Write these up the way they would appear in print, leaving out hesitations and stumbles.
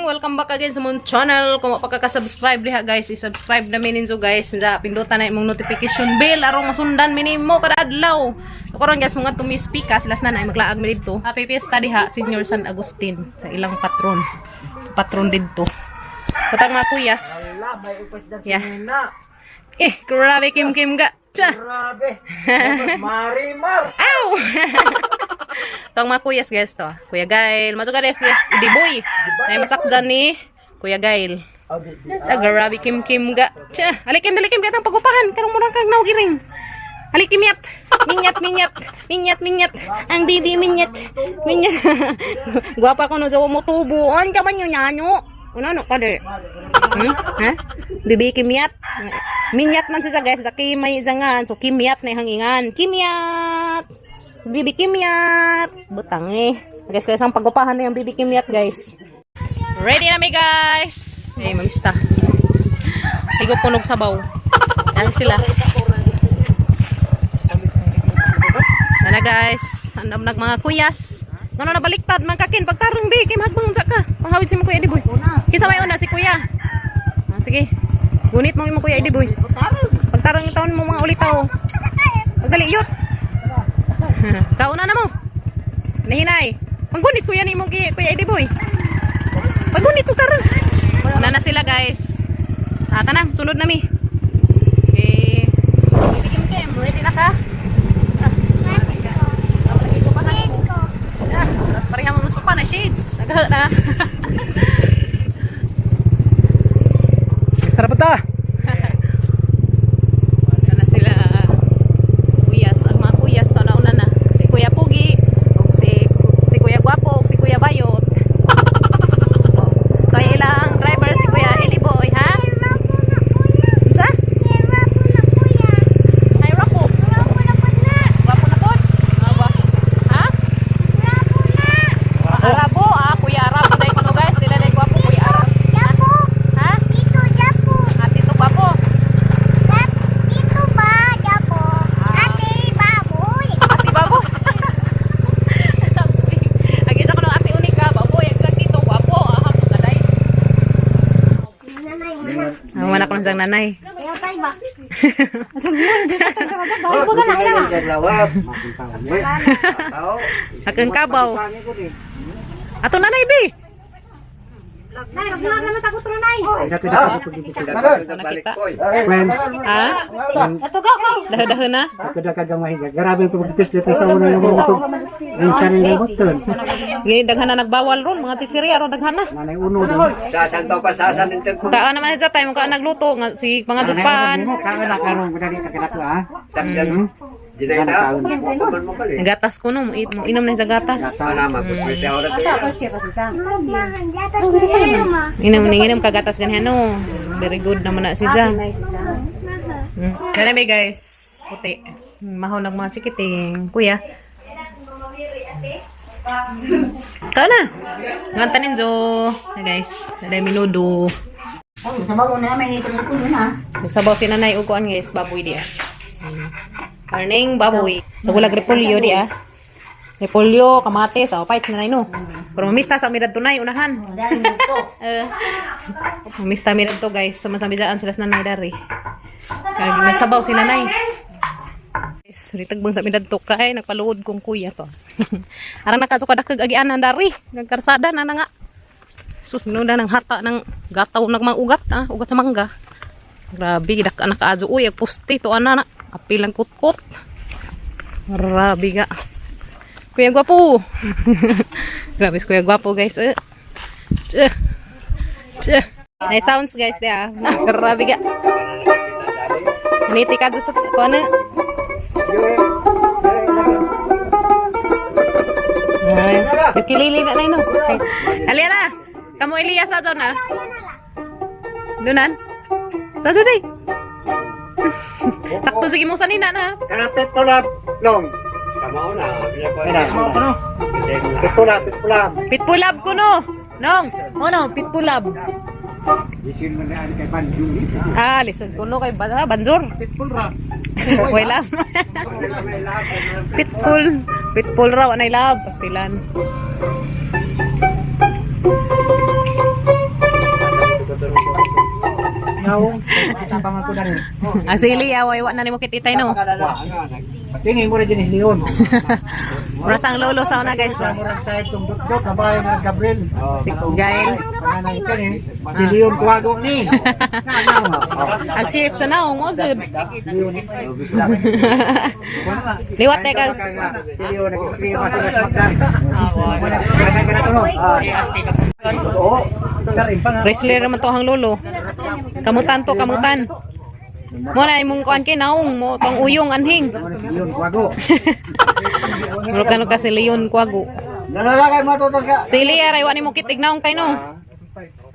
Welcome back again sa mong channel. Kung wa pa ka subscribe diha, guys, i-subscribe na ninyo, guys. Sa pindutan na imong notification bell aron masundan mi nimo kada adlaw. So karon, guys, mga tumispika sila na maglaag mi didto. Happy Fiesta diha, Senior San Agustin, sa ilang patron. Patron didto. Patang mga kuyas. Wala, may upas na Yeah. sinina. Eh, grabe Kim Kim ga. Tsa. Grabe. Marimar. Ow! Tong mga kuyas, guys, to. Kuya Gail, masuka guys, yes, Idi boy. Nay masakjan ni Kuya Gail. Ah, grabe Kim Kim ga. Tsa, ali Kim, dali Kim katang pagupahan karong murang kang nawgiring. Ali Kim yat. Minyat minyat, minyat minyat. Ang bibi minyat. Minyat. Gwapa ko no sa mo tubo. An ka man yun nyanyo. Una no ka de. Ha? Bibi Kimyat. Minyat man siya, guys, sa kimay zangan. So Kimyat na hangingan. Kimyat. Bibi Kimyat. Butang eh. Guys, guys, ang pagupahan na yung Bibi Kimyat, guys. Ready na mi, guys. Eh, mamista. Higop punog sabaw. Yan sila. Nana, guys, andam nag mga kuyas. Ngano na baliktad man kakin pagtarong bi kay mahagbang sa ka. Panghawid si mo Kuya Ediboy. Kinsa may una si Kuya? Ah, sige. Gunit mo imong Kuya Ediboy. Pagtarong yung taon mo mga ulitaw. Pagdali yot. Kauna na mo. Nahinay. Panggunit kuya ni imong Kuya Ediboy. Paggunit ko karon. Una na sila, guys. Ah, tana, sunod na mi. Okay. Baby Kim Kim, ready na ka? Ah, pareha mo mas pa na shades. Agad na. Tara pa. Wala na sila. Kuyas, ang mga kuyas to nauna na. Si Kuya Pugi, ug si Kuya Gwapo, ug si Kuya Bayot. Og kay ilang driver si Kuya Eli Boy, ha? Unsa? Ay, Rapo. Gwapo na pod. Ah, ha? Arabo, ah, Kuya Arabo dai kuno, guys. Sila dai gwapo Kuya Arabo. Ha? Ate to gwapo. Ate babo. Ang isa ko ng ate unika, baboy, ang isang tito, gwapo. Ah, puta day. Ang manak lang siyang nanay. Akang kabaw. Ato nanay, bi. Nakita. Ha? Daho-daho na. Grabe yung pagpipis dito sa una yung mga yung sarili button. Gini daghan na nagbawal ron, mga chichirya ron daghan na. Nanay uno doon. Sasan to pa sasan din tagpo. Kaan naman sa time ka nagluto nga si mga Japan. Kaon na karon ko dali ka ah. Sakyan. Dinay na. Kuman mo kali. Gatas ko no, mo inom na sa gatas. Sana magpupwede ako na tayo. Inom ni inom ka gatas ganyan no. Very good naman na si Za. Sana may guys, puti. Mahaw nag mga chikiting. Kuya. Ikaw na. Nganta ninjo. Hey guys, naday minudo. Nagsabaw si nanay og kuan, guys, baboy di ah. Karning baboy. Sa bulag repolyo di ah. Repolyo, kamatis, oh, pahit nanay no. Pero mamista sa mirad tunay unahan. Eh, mamista mirad to, guys. Sumasabidaan sila sa nanay dari. Kaya nagsabaw si nanay. Guys, ritagbang sa mirad to kay nagpaluod kong kuya to. Arang nakasukad kag agianan dari. Nagkarsada na na nga. Sus, na ng hata ng gataw ng mga ugat, ah, ugat sa mangga. Grabe, gidak anak azo uy, ag puste to ana na. Apil ang kutkot. Grabe ga. Kuya gwapo. Grabe si Kuya gwapo, guys. Eh. Tse. Tse. Nice sounds, guys, dia. Grabe ga. Niti ka gusto ko ano? Ay, kilili na na ino. Ali na. Kamu Elias sa na. Dunan. Sa doon eh. Sakto sige mo sa nina na. Karapet pula long. Tama na. Ano? Pitpula, pitpula. Pitpulab ko no. Nong, ono, pitpulab. Isin mo na kay Banjul. Ah, listen ko no kay Banjur. Pitpul ra. Wala. Pitbull. Pitbull raw anay lab pastilan. Naong. Tapangan ko na rin. Ang sili, away, wa na ni mo kititay no. Tingin mo rin din Leon. Mura sang lolo sa una guys ba. Murag tayo itong dukdok, kabayo ng Gabriel. Si Gael. Panganay ka ni. Si Leon Kuwago ni. Ang shape sa naong mo jud. Leon. Liwat eh guys. Si Leon nag-scream sa Smakdan. Panganay ka na to no. Wrestler naman to ang lolo. Kamutan to, kamutan. Mo na imong kuan kay naong mo tong uyong anhing. Si Leon Kuwago. Murag kano ka si Leon Kuago. Nalalakay matutol ka. Si Lia ray wa nimo kitig naong kay no.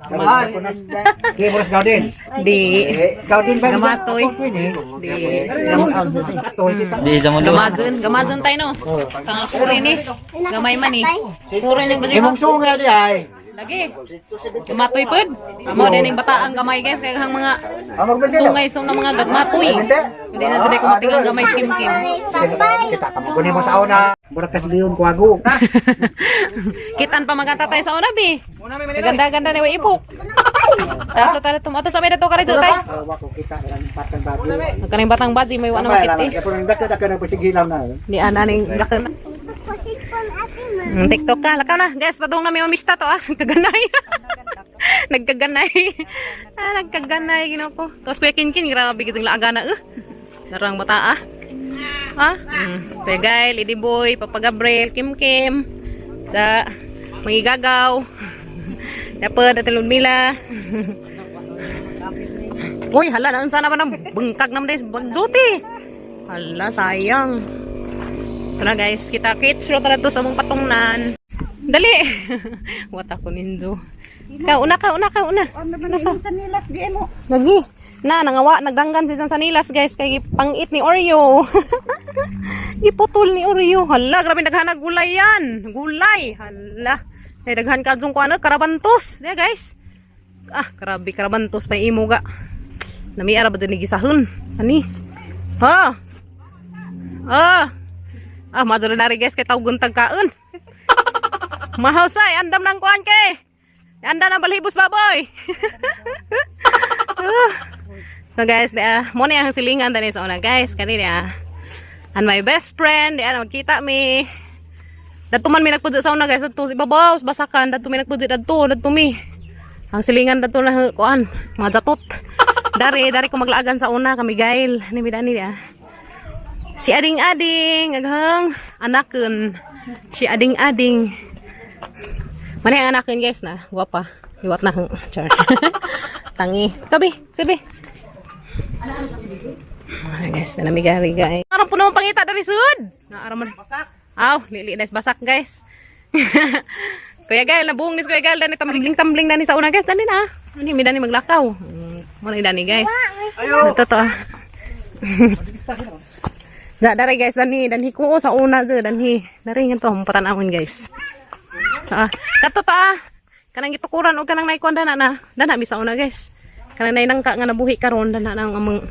Kaya Boris Gaudin. Di Gaudin ba? Gamatoy. Di Di. Gamazon, gamazon tayo no. Sa nga kuri ni. Gamay man ni. Kuri ni Imong sunga di ay. Lagi. Gamatoy pod. Amo din ning bataang gamay guys kay ang mga sungay sung na mga gagmatoy. Hindi na jud ko matingang gamay skim kim. Kita ka mo mo sa una. Murag ka si Leon Kuwago. Kitan pa maganta tayo sa una bi. Ganda-ganda ni wa ipok. Tato tato tumato sa may dato ka rin tay. Wa ko kita ilang patang bago. Kaning batang baji may wa na makit eh. Kaya po nang dako dako na pasigilaw na. Ni ana ning dako na. TikTok ka, lakaw na. Guys, padung na may mamista to ah. Nagkaganay. Nagkaganay. Ah, nagkaganay ginoo ko. Tapos Kuya Kinkin, grabe gid laaga na eh. Larang bata ah. Ah, Kuya Gail, Lady Boy, Papa Gabriel, Kim Kim. Sa mangigagaw. Dapat Ate Ludmila. Uy, hala, naunsa na ba ng bungkag naman dahil bagzuti. Hala, sayang. Ito na guys, kita kits ro tara to sa mong patungnan. Dali. What ako ninjo. Ka una ka una ka una. Ano ba sa nilas di mo? Lagi. Na nangawa nagdanggan si sa nilas guys kay pangit ni Oreo. Giputol ni Oreo. Hala, grabe daghan na gulay yan. Gulay. Hala. Kay daghan ka jung kuano karabantos. Diya guys. Ah, grabe karabantos pa imo ga. Nami ara ba dyan ni gisahon? Ani? Ha? Ah. Ah, maduro na rin guys kay tawgon tagkaon. Mahusay, andam ng kuan kay. Andam ng balhibos baboy. Ah. So guys, di mo na ang silingan dani sa una guys kani ah. And my best friend, di magkita mi. Dadto man mi nagpudyo sa una guys, dadto si babaw, sa basakan, dadto mi nagpudyo dadto, dadto mi. Ang silingan dadto na kuan, mga jatot. Dari, dari ko maglaagan sa una kami gail. Ni mi dani di. Si Ading-ading, aghang anakon. Si Ading-ading. Manay ang anakin guys na, gwapa. Liwat na hang char. Tangi. Kabi, sabi. Ay guys, nanamigari guys. Aram po naman pangita dari sud. Naaram man. Aw, lili na basak guys. Kuya Gael, nabuong ni Kuya Gael dani tumbling tumbling dani sa una guys. Dani na. Ani mi dani maglakaw. Mo na dani guys. Ayo. Totoo. Da dari guys dani danhi ko sa una jud danhi. Dari ngadto patan-awon guys. Ah, kato ta ah. Kanang gitukuran og kanang naikuan dana na. Dana mi sa una guys. Kanang nay nangka nga nabuhi karon dana nang among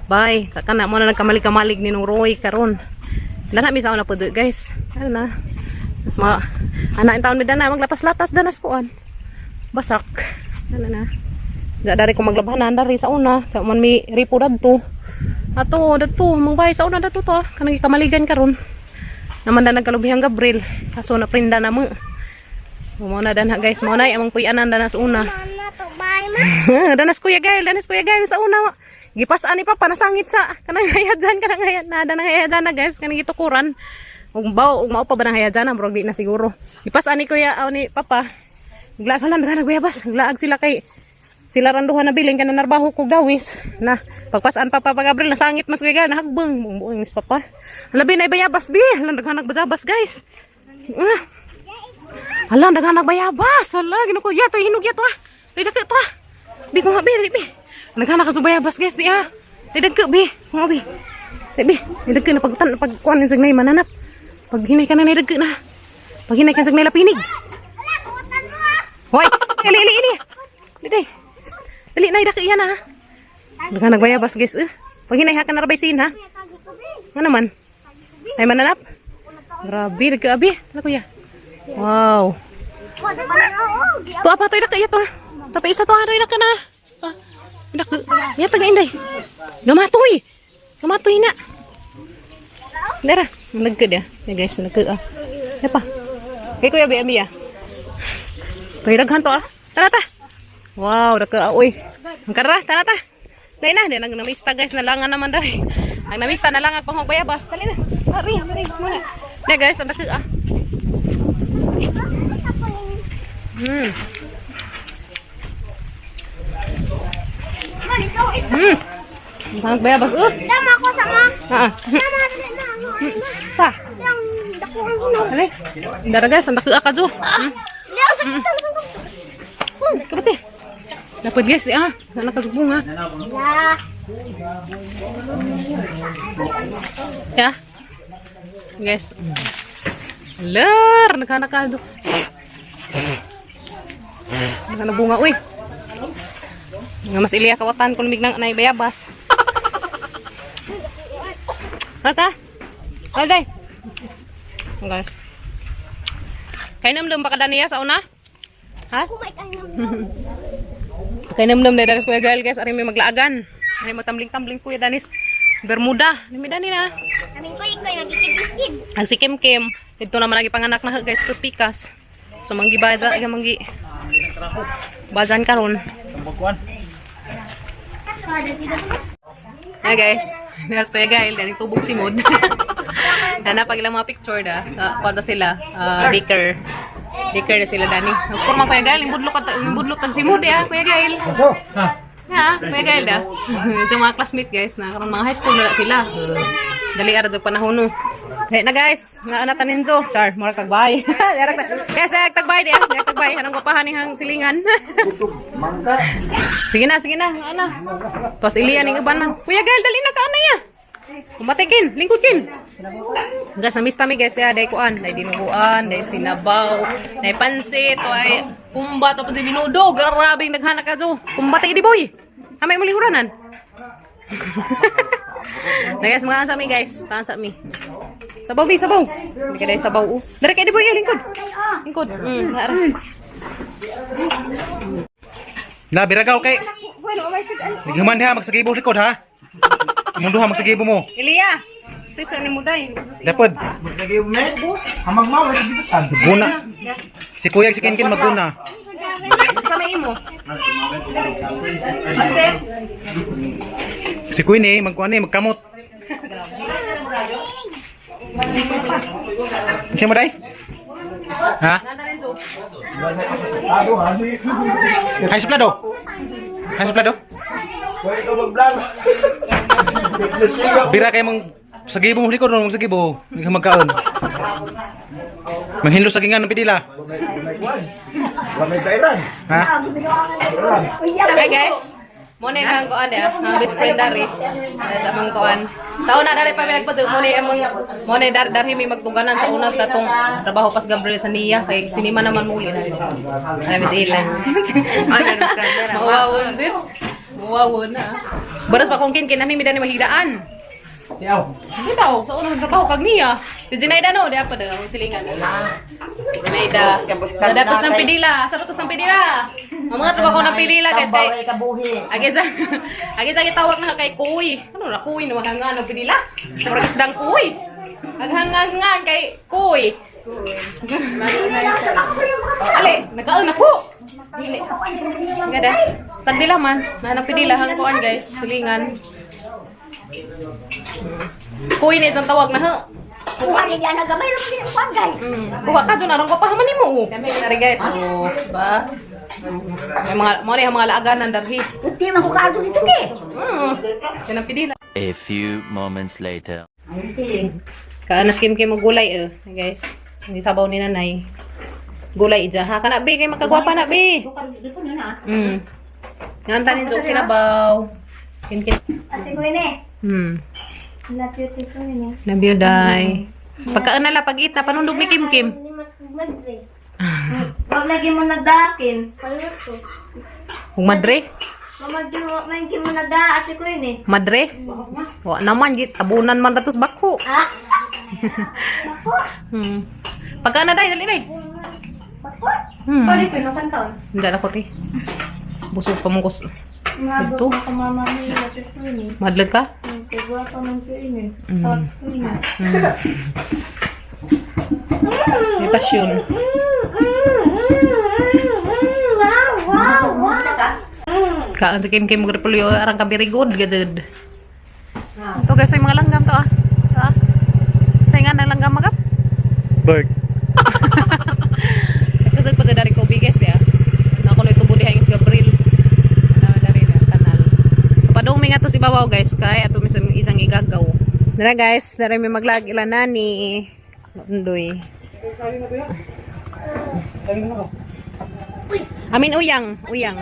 bay. Sa kana mo na nagkamali-kamalig ni nung Roy karon. Dana mi sa una pud guys. Ano na. Mas ma ana in taon mi dana maglatas-latas danas kuan. Basak. Dana na. Da dari ko maglabhanan dari sa una. Kaya man mi ripo dadto. Ato dadto mong bay sa una dadto to. Ah. Kanang gikamaligan karon. Naman na nagkalubihang Gabriel. Kaso na prinda na mo. Mo na danha guys, mo na among kuyanan danas una. Danas Kuya Gail, danas Kuya Gail sa una. Gipasaan ni Papa nasangit sa kanang hayadjan kanang hayad na danang hayadjan na guys kanang gitukuran. Ug baw ug mao pa ba nang hayadjan na murag di na siguro. Gipasaan ni Kuya aw ni Papa. Naglaag hala naglaag bayabas, naglaag sila kay sila randuhan na bilin kanang narbaho ko gawis na pagpasaan pa Papa Gabriel nasangit mas Kuya Gail nahagbang buong buong ni Papa. Labi na bayabas bi, hala naghanag bayabas guys. Ah. Hala, naghanag bayabas. Hala, ginoo ko. Ya, to hinog ya to ah. Toy dagko to ah. Bi ko nga bi, dali, bi. Naghanag ka sa bayabas guys, di ah. Di dagko bi. Ko nga bi. Di bi. Di dagko na pagtan pagkuan ni sagnay mananap. Pag hinay ka na ni dagko na. Pag hinay ka sagnay lapinig. Hoy, ili ili ili. Dili. Dali na dagko yan ah. Naghanag bayabas guys eh. Pag hinay ha ka na rabay sin ha. Ano man? Ay mananap? Grabe, dagko abi. Ano kuya? Wow. To apa to ka to. Tapi isa to ano ka na. Ah. Dako. Yata ga inday. Gamatoy. Gamatoy na. Dara, nagkad ya. Ya guys, nagkad ah. Ya pa. Kay Kuya bi ami ya. Toy daghan to ah. Tara ta. Wow, dako ah, uy. Ang kara, tara ta. Dai na, di nang namista guys, nalangan naman dari. Ang namista na lang ang panghog bayabas. Dali na. Mari, mari, muna. Na guys, ang dako ah. Ang panghog bayabas. Tama ko sa mga. Ah. Tama na na. Sa. Yang dako ang hinog. Dali. Dara guys, ang dako ah kadyo. Leo sa kita sa Kabate. Dapat guys, di ah. Sana kasugbong ah. Ya. Ya. Guys. Ler, nagkanakado. Nagkana bunga uy. Nga mas iliya kawatan kung mignang anay bayabas. Ata. Alday. Okay. Kay namdam pa kada niya sa una? Ha? Kumay kayo. Kay namdam na danis Kuya Gael guys, ari may maglaagan. Ari magtambling-tambling Kuya Danis. Bermuda, ni dani na. Amin ko ikaw magikid-ikid. Ang si Kim Kim, dito naman lagi panganak na guys, tos pikas. So manggi baza, ay manggi. Bazan karon. Hi guys, nas Kuya Gael, dani tubog si Mod. Nana pag ilang mga picture da, sa kuan ba sila? Ah, daycare. Daycare na sila dani. Kurma Kuya Gael, budlok tag si Mod ya, Kuya Gael. Ha, Kuya Gael da. Sa mga classmate guys, na karon mga high school na sila. Dali ara jud panahon no. Hey na guys, nga ana taninzo, char, mura tagbay. Guys, ay tagbay di ah, tagbay hanang gwapahan ni hang silingan. Sige na, sige na, ana. Tos iliya ning uban man. Kuya Gael, dali na ka ana ya. Kumatikin, lingkod kin. Guys, namiss kami guys, day day kuan, day dinuguan, day sinabaw, day pansit, ay kumba tapos di binudo, grabing naghana ka jo. Kumba di boy. Amay mo lihuranan. Na guys, mga sa mi guys, taan sa mi. Sabaw bi, sabaw. Hindi ka day sabaw. Oh. Dere kay di boy, eh, lingkod. Lingkod. Ara. Na biragaw kay. Naghuman ha magsagibo likod ha. Mundo ha magsagibo mo. Eliya. Sisa ni Muday. Dapat maguna. Si Kuya si Kinkin maguna. Sa may imo. Pansit. Si Kuya ni magkuan ni magkamot. Siya mo day? Ha? Nanda rin jo. Hay suplado. Hay suplado. Bira kay mong sagibo mo likod no magsagibo. Hindi ka magkaon. Manghinlo sa gingan ng pidila. Ha? Hi guys. Mo na ang kuan eh, ang best friend dari. Sa among kuan. Sa una dari pa mi nagpadug mo ni among mo na dar darhi mi magtuganan sa una sa katong trabaho pas Gabriel sa niya kay sinima naman muli na. Ano mis ila. Mawawon sir. Mawawon na. Baras pa kong kin kinani mi dani mahigdaan. Yaw. Hindi daw, sa unang trabaho kag niya. Si Zinaida no, di apa daw, ang silingan. Zinaida. Dapat ng pidila, sa patos ng pidila. Ang mga trabaho ng pidila guys kay Agi sa agi sa gitawag na kay Kuy. Ano na Kuy no hangan ng pidila? Murag isdang Kuy. Aghangan kay Kuy. Ale, nakaon na ko. Dili. Gada. Sagdila man, na pidila hang kuan guys, silingan. Kuy ni itong tawag na ha. Kuha ni Diana gamay ra mo kuan gay. Kuha ka dyan, arang ko pa man nimo. Oh. Dami na rin guys. Oh, ba? May mga mo ang mga laaganan darhi. Puti man ko kaadto dito ke. Yan ang pidila. A few moments later. Kaanas kim kay mo gulay eh, guys. Hindi sabaw ni nanay. Gulay ija ha kana be kay makagwapa na be. Nganta ni jok sinabaw. Kin kin. Ate ko ini. Napiyot ko ini. Nabiyuday. Pagkaan na la pag-eat na panundog ni Kim Kim. Madre. Wag lagi mo nagdakin. Ug madre. Mamag mo nagda ate ko ini. Madre. Wa naman git tabunan man datos bako. Ah. Bako. Pagkaan na day dali day. Bako. Hmm. Pari ko no kantaon. Hindi na ko te. Busog pa mong kus. Maabot Ito? na ko mama ni Ate eh. Madlag ka? Kagwa pa man ko yun eh. Hot ko yun. May pasyon. Kaan sa Kim Kim magrepulyo arang ka very good gajud. To guys, ay mga langgam to ah. Ah. Sa nga nang langgam magap. Bird. Kusog pa sa dari ko bigas ya. Nako no itubo diha yung si Gabriel. Ano dari na kanal. Padung mi nga to si babaw guys kay ato mismo isang igagaw. Dara guys, dara mi maglag ila nani. Undoy. Amin uyang, uyang.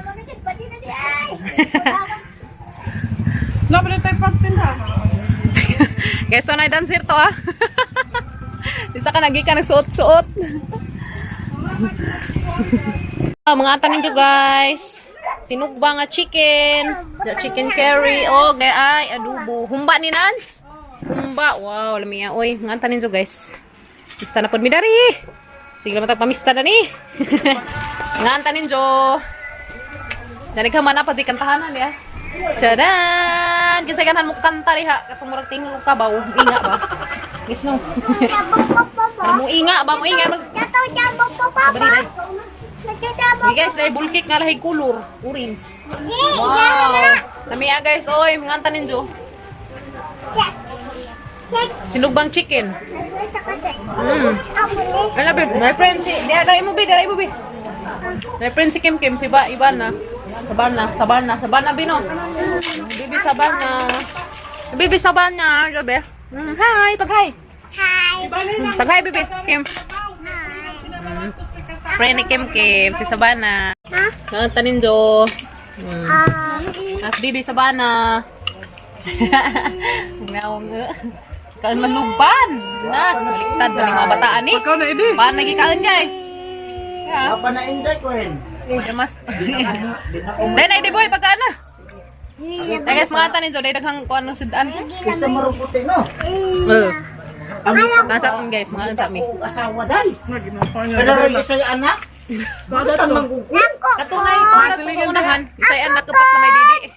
Guys, to na dancer to ah. Isa ka nagi ka nagsuot-suot. Ah, mga ata ninyo guys. Sinugba nga chicken. The chicken curry. Oh, gay ay adobo. Humba ni Nance. Humba. Wow, lamiya oy. Mga ata ninyo guys. Mista na pod mi dari. Sige lang matag pamista na ni. Mga ata ninyo. Dani ka man na pa di kantahanan ya. Charan! Kinsa ganahan mo kanta diha katong murag tingog ka ba inga ba? Yes no. Mo inga ba mo inga mag Sabari, day. Sige guys, dahil bulkik nga lahi kulor. Orange. Wow. Lamiya guys, oy, mga antanin jo. Sinugbang chicken. Ano be, my friend si, di dai mo be, dai mo be. My friend si Kim Kim, si ba, Ibana. Sabana, Sabana, Sabana bino. Bibi Sabana. Bibi Sabana, gabi. Hi, pag-hi. Hi. Pag-hi, bibi. Kim. Friend ni Kim Kim, si Sabana. Ha? Tanin jo. As bibi Sabana. Ngawang eh. Kaan manugban. Na, baliktad na ni mga bataan eh. Ikaw na ini. Paano nagikaon guys? Yeah. Apa na inday ko rin. Damas. Dahil na, di boy, pagkaan na. Ay guys, mga tanin jo, dahil daghang kuan ng sudan. Kista maruputi no. Eh. Nasa atin guys, mga unsa mi. Asawa day. Pero rin isa'y anak. Bakit ang manggugo? Katunay, pangat unahan. Isay anak kapat na may didi.